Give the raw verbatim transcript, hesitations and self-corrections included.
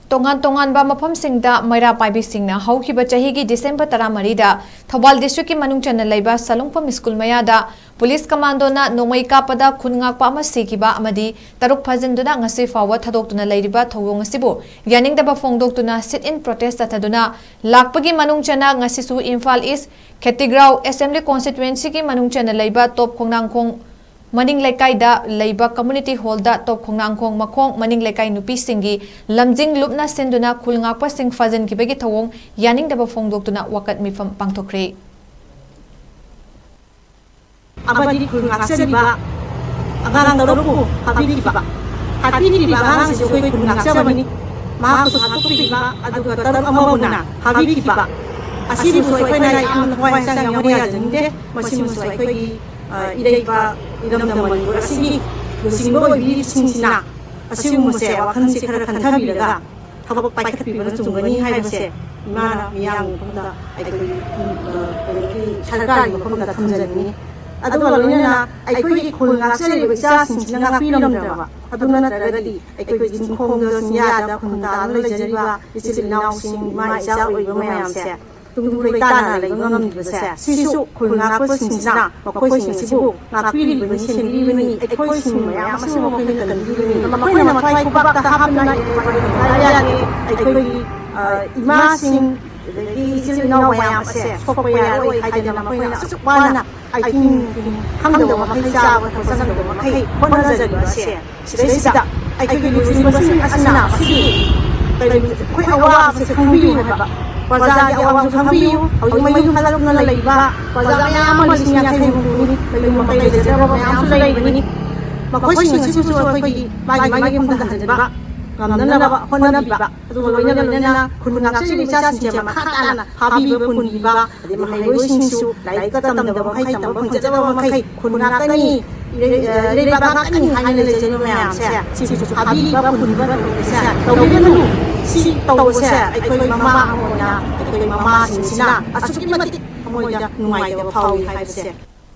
ꯇꯣꯉꯥꯟ ꯇꯣꯉꯥꯟꯕ ꯃꯐꯝꯁꯤꯡꯗ ꯃꯩꯔꯥ ꯄꯥꯏꯕꯤꯁꯤꯡꯅ ꯍꯧꯈꯤꯕ ꯆꯍꯤꯒꯤ ꯗꯤꯁꯦꯝꯕꯔ ꯇꯔꯥꯃꯔꯤꯗ ꯊꯧꯕꯥꯜ ꯗꯤꯁꯇ꯭ꯔꯤꯛꯀꯤ ꯃꯅꯨꯡ ꯆꯟꯅ ꯂꯩꯕ ꯁꯂꯨꯡꯐꯝ ꯁ꯭ꯀꯨꯜ ꯃꯌꯥꯗ ꯄꯨꯂꯤꯁ ꯀꯃꯥꯟꯗꯣꯅ ꯅꯣꯡꯃꯩ ꯀꯥꯞꯄꯗ ꯈꯨꯟ ꯉꯥꯛꯄ ꯑꯃ ꯁꯤꯈꯤꯕ ꯑꯃꯗꯤ ꯇꯔꯨꯛ ꯐꯥꯖꯤꯟꯗꯨꯅ ꯉꯁꯤ ꯐꯥꯎꯕ ꯊꯥꯗꯣꯛꯇꯨꯅ ꯂꯩꯔꯤꯕ ꯊꯧꯑꯣꯡ ꯑꯁꯤꯕꯨ ꯌꯥꯅꯤꯡꯗꯕ ꯐꯣꯡꯗꯣꯛꯇꯨꯅ sit in protest ꯆꯠꯊꯗꯨꯅ ꯂꯥꯛꯄꯒꯤ ꯃꯅꯨꯡ ꯆꯟꯅ ꯉꯁꯤꯁꯨ ꯏꯝꯐꯥꯜ ꯏꯁ ꯈꯦꯇꯤꯒ꯭ꯔꯥꯎ ꯑꯦꯁꯦꯝꯕ꯭ꯂꯤ ꯀꯣꯟꯁꯇꯤꯇ꯭ꯋꯦꯟꯁꯤꯒꯤ ꯃꯅꯨꯡ ꯆꯟꯅ ꯂꯩꯕ ꯇꯣꯞ ꯈꯣꯡꯅꯥꯡꯈꯣꯡ ꯃꯅꯤꯡ ꯂꯩꯀꯥꯏꯗ ꯂꯩꯕ ꯀꯝꯃ꯭ꯌꯨꯅꯤꯇꯤ ꯍꯣꯜꯗ ꯇꯣꯞ ꯈꯣꯡꯅꯥꯡꯈꯣꯡ ꯃꯈꯣꯡ ꯃꯅꯤꯡ ꯂꯩꯀꯥꯏ ꯅꯨꯄꯤꯁꯤꯡꯒꯤ ꯂꯝꯖꯤꯡ ꯂꯨꯞꯅ ꯁꯤꯟꯗꯨꯅ ꯈꯨꯜ ꯉꯥꯛꯄꯁꯤꯡ ꯐꯥꯖꯤꯟꯈꯤꯕꯒꯤ ꯊꯧꯑꯣꯡ ꯌꯥꯅꯤꯡꯗꯕ ꯐꯣꯡꯗꯣꯛꯇꯨꯅ ꯋꯥꯀꯠ ꯃꯤꯐꯝ ꯄꯥꯡꯊꯣꯛꯈ꯭ꯔꯦ꯫ ꯑꯃꯗꯤ ꯈꯨꯜ ꯉꯥꯛꯆꯔꯤꯕ ꯑꯉꯥꯡ ꯇꯔꯨꯛꯄꯨ ꯐꯥꯕꯤꯈꯤꯕ, ꯐꯥꯕꯤꯈꯤꯕ ꯑꯉꯥꯡꯁꯤꯁꯨ ꯑꯩꯈꯣꯏ ꯈꯨꯜ ꯉꯥꯛꯆꯕꯅꯤ꯫ ꯃꯍꯥꯛꯄꯨꯁꯨ ꯍꯥꯠꯇꯣꯛꯄꯤꯈꯤꯕ, ꯑꯗꯨꯒ ꯇꯔꯨꯛ ꯑꯃꯕꯨꯅ ꯐꯥꯕꯤꯈꯤꯕ ꯑꯁꯤꯕꯨꯁꯨ ꯑꯩꯈꯣꯏꯅ ꯌꯥꯝꯅ ꯊꯋꯥꯏ ꯍꯛꯆꯥꯡ ꯌꯥꯎꯅ ꯌꯥꯖꯅꯤꯡꯗꯦ꯫ ꯃꯁꯤꯃꯁꯨ ꯑꯩꯈꯣꯏꯒꯤ, ꯑ, ꯏꯔꯩꯄꯥꯛ ꯏꯔꯝꯗꯝ ꯃꯅꯤꯄꯨꯔ ꯑꯁꯤꯒꯤ ꯂꯨꯆꯤꯡꯕ ꯑꯣꯏꯕꯤꯔꯤꯕꯁꯤꯡꯁꯤꯅ ꯑꯁꯤꯒꯨꯝꯕꯁꯦ ꯋꯥꯈꯜꯁꯦ ꯈꯔ ꯈꯟꯊꯕꯤꯔꯒ ꯊꯕꯛ ꯄꯥꯏꯈꯠꯄꯤꯕꯅ ꯆꯨꯝꯒꯅꯤ ꯍꯥꯏꯕꯁꯦ ꯏꯃꯥꯅ ꯃꯤꯌꯥꯝꯒꯤ ꯃꯐꯝꯗ, ꯑꯩꯈꯣꯏꯒꯤ, ꯑ, ꯀꯩꯅꯣꯒꯤ ꯁꯔꯀꯥꯔꯒꯤ ꯃꯐꯝꯗ ꯊꯝꯖꯅꯤꯡꯉꯤ꯫ ꯑꯗꯨꯒ ꯂꯣꯏꯅꯅ ꯑꯩꯈꯣꯏꯒꯤ ꯈꯨꯜ ꯉꯥꯛꯆꯔꯤꯕ ꯏꯆꯥꯁꯤꯡꯁꯤꯅ ꯉꯥꯛꯄꯤꯔꯝꯗ꯭ꯔꯕ, ꯑꯗꯨ ꯅꯠꯇ꯭ꯔꯒꯗꯤ ꯑꯩꯈꯣꯏꯒꯤ ꯆꯤꯡꯈꯣꯡꯗ ꯆꯤꯡꯌꯥꯗ ꯈꯨꯟꯗꯥꯗꯨꯅ ꯂꯩꯖꯔꯤꯕ ꯏꯆꯤꯜ ꯏꯅꯥꯎꯁꯤꯡ, ꯏꯃꯥ ꯏꯆꯥ ꯑꯣꯏꯔꯤꯕ ꯃꯌꯥꯝꯁꯦ ꯇꯨꯡ ꯂꯩꯇꯥꯅ ꯂꯩꯕ ꯉꯝꯂꯤꯕꯁꯦ ꯁꯤꯁꯨ ꯈꯨꯜ ꯉꯥꯛꯄꯁꯤꯡꯁꯤꯅ ꯃꯈꯣꯏꯁꯤꯡ ꯑꯁꯤꯕꯨ ꯉꯥꯛꯄꯤꯔꯤꯕꯅꯤ, ꯁꯦꯟꯕꯤꯔꯤꯕꯅꯤ, ꯑꯩꯈꯣꯏꯁꯤꯡ ꯃꯌꯥꯝ ꯑꯁꯤꯕꯨ ꯃꯈꯣꯏꯅ ꯀꯟꯕꯤꯔꯤꯕꯅꯤ꯫ ꯃꯈꯣꯏꯅ ꯃꯊ꯭ꯋꯥꯏ ꯈꯨꯕꯥꯛꯇ ꯍꯥꯞꯇꯨꯅ ꯍꯥꯏꯕ ꯌꯥꯗꯦ꯫ ꯑꯩꯈꯣꯏꯒꯤ, ꯑ, ꯏꯃꯥꯁꯤꯡ, ꯑꯗꯒꯤ ꯏꯆꯤꯜ ꯏꯅꯥꯎ ꯃꯌꯥꯝ ꯑꯁꯦ ꯁꯣꯛꯄ ꯌꯥꯔꯣꯏ ꯍꯥꯏꯗꯅ ꯃꯈꯣꯏꯅ ꯑꯁꯨꯛ ꯋꯥꯅ ꯑꯍꯤꯡ ꯈꯪꯗꯕ ꯃꯈꯩ ꯆꯥꯕ ꯈꯣꯠꯆꯪꯗꯕ ꯃꯈꯩ ꯍꯣꯠꯅꯖꯔꯤꯕ ꯑꯁꯦ ꯁꯤꯗꯩꯁꯤꯗ ꯑꯩꯈꯣꯏꯒꯤ ꯂꯨꯆꯤꯡꯕꯁꯤꯡ ꯑꯁꯤꯅ ꯃꯁꯤꯒꯤ ꯀꯔꯤ ꯑꯩꯈꯣꯏ ꯑꯋꯥꯕꯁꯦ ꯈꯪꯕꯤꯌꯨ ꯍꯥꯏꯕ, ꯄ꯭ꯔꯖꯥꯒꯤ ꯑꯋꯥꯕꯁꯨ ꯈꯪꯕꯤꯌꯨ꯫ ꯍꯧꯖꯤꯛ ꯃꯌꯨꯝ ꯊꯥꯗꯣꯛꯇꯨꯅ ꯂꯩꯕ ꯄ꯭ꯔꯖꯥ ꯃꯌꯥꯝ ꯑꯃ ꯂꯤꯁꯤꯡ ꯌꯥꯡꯈꯩ ꯍꯨꯝꯐꯨꯅꯤ, ꯃꯌꯨꯝ ꯃꯀꯩ ꯂꯩꯖꯗ꯭ꯔꯕ ꯃꯌꯥꯝꯁꯨ ꯂꯩꯕꯅꯤ꯫ ꯃꯈꯣꯏꯁꯤꯡ ꯑꯁꯤꯕꯨꯁꯨ ꯑꯩꯈꯣꯏꯒꯤ ꯃꯥꯒꯤ ꯃꯥꯒꯤ ꯃꯐꯝꯗ ꯍꯟꯖꯤꯟꯕ ꯉꯝꯅꯅꯕ ꯍꯣꯠꯅꯕꯤꯕ, ꯑꯗꯨꯒ ꯂꯣꯏꯅ ꯂꯣꯏꯅꯅ ꯈꯨꯟ ꯉꯥꯛꯆꯔꯤꯕ ꯏꯆꯥꯁꯤꯡꯁꯦ ꯃꯈꯥ ꯇꯥꯅ ꯐꯥꯕꯤꯕ ꯄꯨꯟꯕꯤꯕ, ꯑꯗꯩ ꯃꯍꯩꯔꯣꯏꯁꯤꯡꯁꯨ ꯂꯥꯏꯔꯤꯛꯀ ꯇꯝꯗꯕ ꯃꯈꯩ ꯇꯝꯕ ꯐꯪꯖꯗꯕ ꯃꯈꯩ ꯈꯨꯟ ꯉꯥꯛꯀꯅꯤ, ꯏꯔꯩ-, ꯑ, ꯏꯔꯩꯕꯥꯛ ꯉꯥꯛꯀꯅꯤ ꯍꯥꯏꯅ ꯂꯩꯖꯔꯤꯕ ꯃꯌꯥꯝꯁꯦ ꯁꯤꯁꯨ ꯐꯥꯕꯤꯕ ꯄꯨꯟꯕꯤꯕ ꯇꯧꯕꯁꯦ ꯇꯧꯕꯤꯒꯅꯨ꯫ ꯁꯤ ꯇꯧꯕꯁꯦ ꯑꯩꯈꯣꯏ ꯃꯃꯥ ꯑꯃ ꯑꯣꯏꯅ ꯑꯩꯈꯣꯏ ꯃꯃꯥꯁꯤꯡꯁꯤꯅ ꯑꯁꯨꯛꯀꯤ ꯃꯇꯤꯛ ꯊꯃꯣꯏꯗ ꯅꯨꯡꯉꯥꯏꯇꯕ ꯐꯥꯎꯏ ꯍꯥꯏꯕꯁꯦ꯫